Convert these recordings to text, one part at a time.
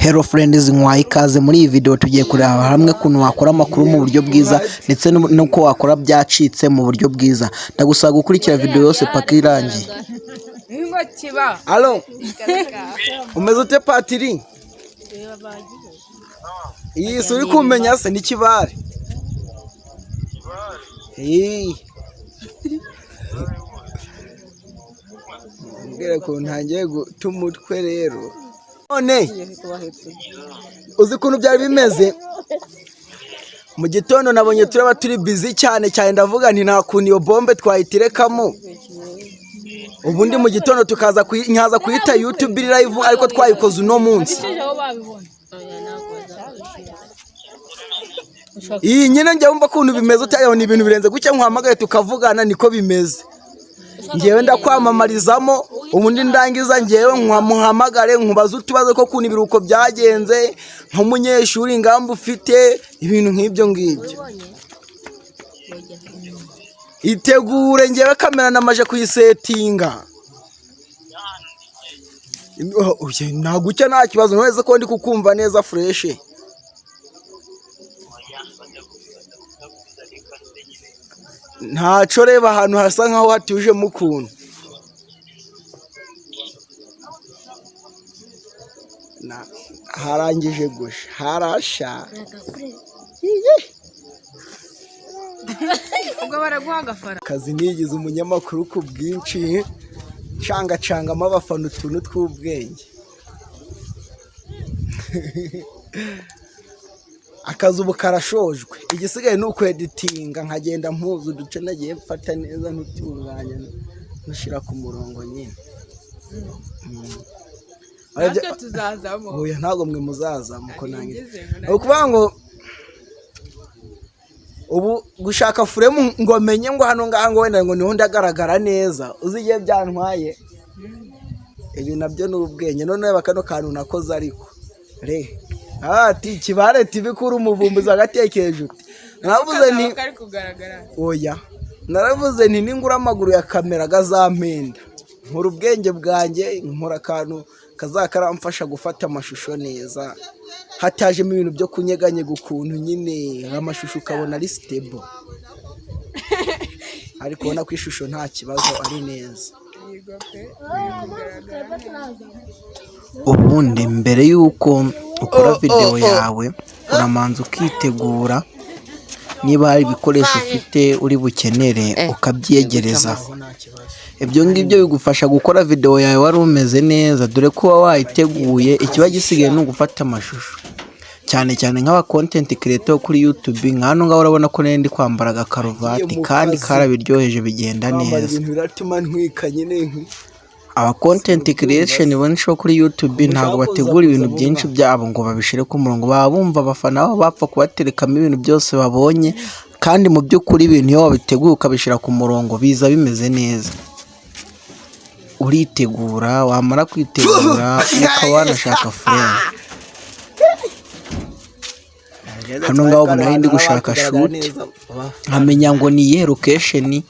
Hello friends, nkwaye ikaze muri iyi video. Tugiye kureba hamwe ukuntu wakora amakuru mu buryo bwiza ndetse n'uko wakora byacitse mu buryo bwiza. Ndagusaba gukurikira video yose paka irangiye. Ngo kiba. Allo, umeze ute, Patiri? Iyi si uri kumenya se ni Kibare. Iyi mbwira ko ntangiye guta umutwe rero. None uzi ukuntu byari bimeze mu gitondo? Nabonye turaba turi busy cyane cyane, ndavuga nti nta kuntu iyo bombe twayiterekamo, ubundi mu gitondo tukaza nkaza kuyita YouTube live, ariko twayikoze uno munsi. Iyi nyine njya wumva ukuntu bimeze, utayabona ibintu birenze gutya, nkuhamagaye tukavugana, niko bimeze. Ngewe ndakwamamarizamo, ubundi ndangiza ngewe nkamuhamagare nkubaze utubazo ko kuntu ibiruhuko byagenze nk'umunyeshuri, ingamba ufite, ibintu nk'ibyo ngibyo. Itegure, ngewe kamera namaje kuyisetinga. Ntabwo ucya, nta kibazo. None ko ndi kukumva neza fresh. Ntaco, reba ahantu hasa nkaho hatujemo ukuntu. Harangije gusha, harasha. Iye. Ubwo baraguha agafaranga. Kazi nigize umunyamakuru ku bwinshi, ncangacangamo abafana utuntu tw'ubwenge. Akazi ubu karashojwe, igisigaye ni ukweditinga, nkagenda mpuza uduce nagiye mfata neza, ntutunganya, ntushyira ku murongo nyine. Natwe tuzazamo. Oya, ntabwo mwe muzaza muko nanjye. Ngeze ngo Ni ukuvuga ngo ubu gushaka frame ngo menye ngo hano ngaha ngo wenda ngo niho ndagaragara neza, uzi igihe byantwaye. Ibi nabyo ni ubwenge. None reba kano kantu nakoze, ariko re ati Kibare TV kuri umuvumbuzi wagatekereje uti naravuze nti Kazaba kari kugaragara. Oya, naravuze nti ningura amaguru ya kamera gazampenda, nkora ubwenge bwanjye, nkora akantu kazakaramfasha gufata amashusho neza, hatajemo ibintu byo kunyeganyega ukuntu nyine, amashusho ukabona ari stable, ariko ubona ko ishusho nta kibazo, ari neza. Yego pe, biri kugaragara neza. Ubundi mbere y'uko ukora videwo yawe, uramanza ukitegura, niba hari ibikoresho ufite uri bukenere ukabyegereza. Ibyo ngibyo bigufasha gukora videwo yawe wari umeze neza, dore ko uba wayiteguye, ikiba gisigaye ni ugufata amashusho. Cyane cyane nk'aba content creator kuri YouTube, nka hano ngaho urabona ko nari ndi kwambara agakaruvati kandi karabiryoheje, bigenda Kwambara neza. ibintu biratuma ntwika nyine. Aba content creation benshi bo kuri YouTube ntabwo bategura ibintu byinshi byabo ngo babishyire ku murongo, baba bumva abafana babo bapfa kubaterekamo ibintu byose babonye, kandi mu by'ukuri ibintu iyo wabiteguye ukabishyira ku murongo biza bimeze neza. Uritegura, wamara kwitegura ukaba wanashaka frame. Hano ngaho ubu nari ndi gushaka shoot, nkamenya ngo ni iyihe location,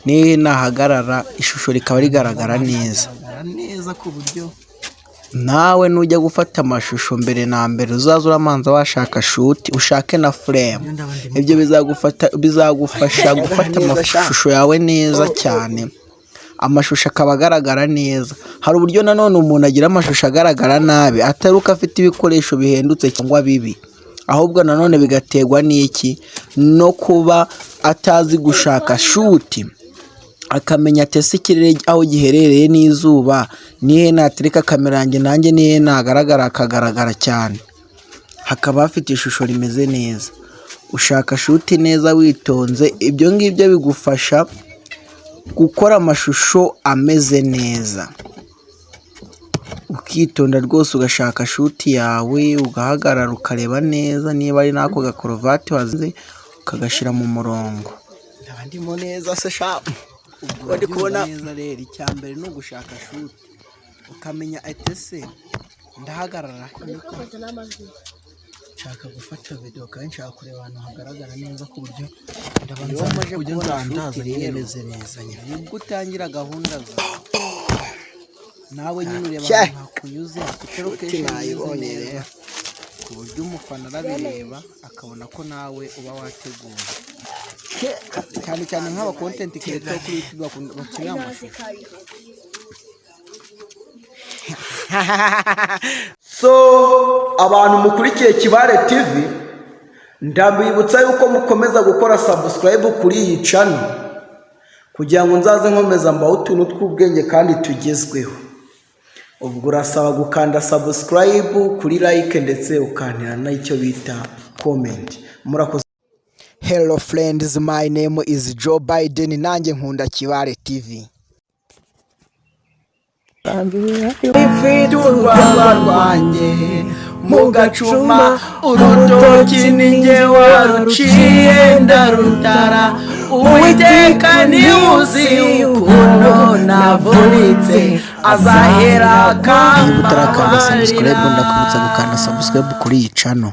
nihe nahagarara ishusho rikaba rigaragara neza. Neza ku buryo Nawe nujya gufata amashusho, mbere na mbere uzaze uramanza washaka shoot, ushake na frame. Ibyo bizagufasha gufata amashusho yawe neza cyane, amashusho akaba agaragara neza. Hari uburyo nanone umuntu agira amashusho agaragara nabi, atari uko afite ibikoresho bihendutse cyangwa bibi, ahubwo nanone bigaterwa n'iki? No kuba atazi gushaka shoot, akamenya ati ese ikirere aho giherereye n'izuba, nihe natereka kamera yanjye, nanjye nihe nagaragara hakagaragara cyane, hakaba hafite ishusho rimeze neza. Ushaka shoot neza witonze, ibyo ngibyo bigufasha gukora amashusho ameze neza. Ukitonda rwose, ugashaka shoot yawe, ugahagarara ukareba neza, niba ari n'ako gakoruvati wazinze ukagashyira mu murongo. Ndaba ndimo neza se sha, ubwo ndi kubona neza. Rero icya mbere ni ugushaka shoot, ukamenya ati ese ndahagarara. Nshaka gufata video kandi nshaka kureba ahantu hagaragara neza ku buryo Iyo umaze ndabanza kubona ndandaza shoot nyine rero, meze neza nyine. Nibwo utangira gahunda zawe. Nawe nyine ureba Cye. ahantu hakunyuze, hafite location imeze Nayibonye neza, rero. ku buryo umufana arabireba akabona ko nawe uba wateguye, cyane cyane nk'aba content creator kuri YouTube bakeneye amashusho. So abantu mukurikiye Kibare TV, ndabibutsa yuko mukomeza gukora subscribe kuri iyi channel kugira ngo nzaze nkomeza mbaho utuntu tw'ubwenge kandi tugezweho. Ubwo urasaba gukanda subscribe kuri like, ndetse ukantera n'icyo bita comment. Murakoze. Hello friends, my name is Joe Biden. Nanjye nkunda Kibare TV. Ifite urwagwa rwanjye mu gacuma, urutoki ni jye waruciye ndarutara. Uwiteka niwe uzi ukuntu navunitse, azahera. Niba utarakanda subscribe, ndakwibutsa gukanda subscribe kuri iyi channel.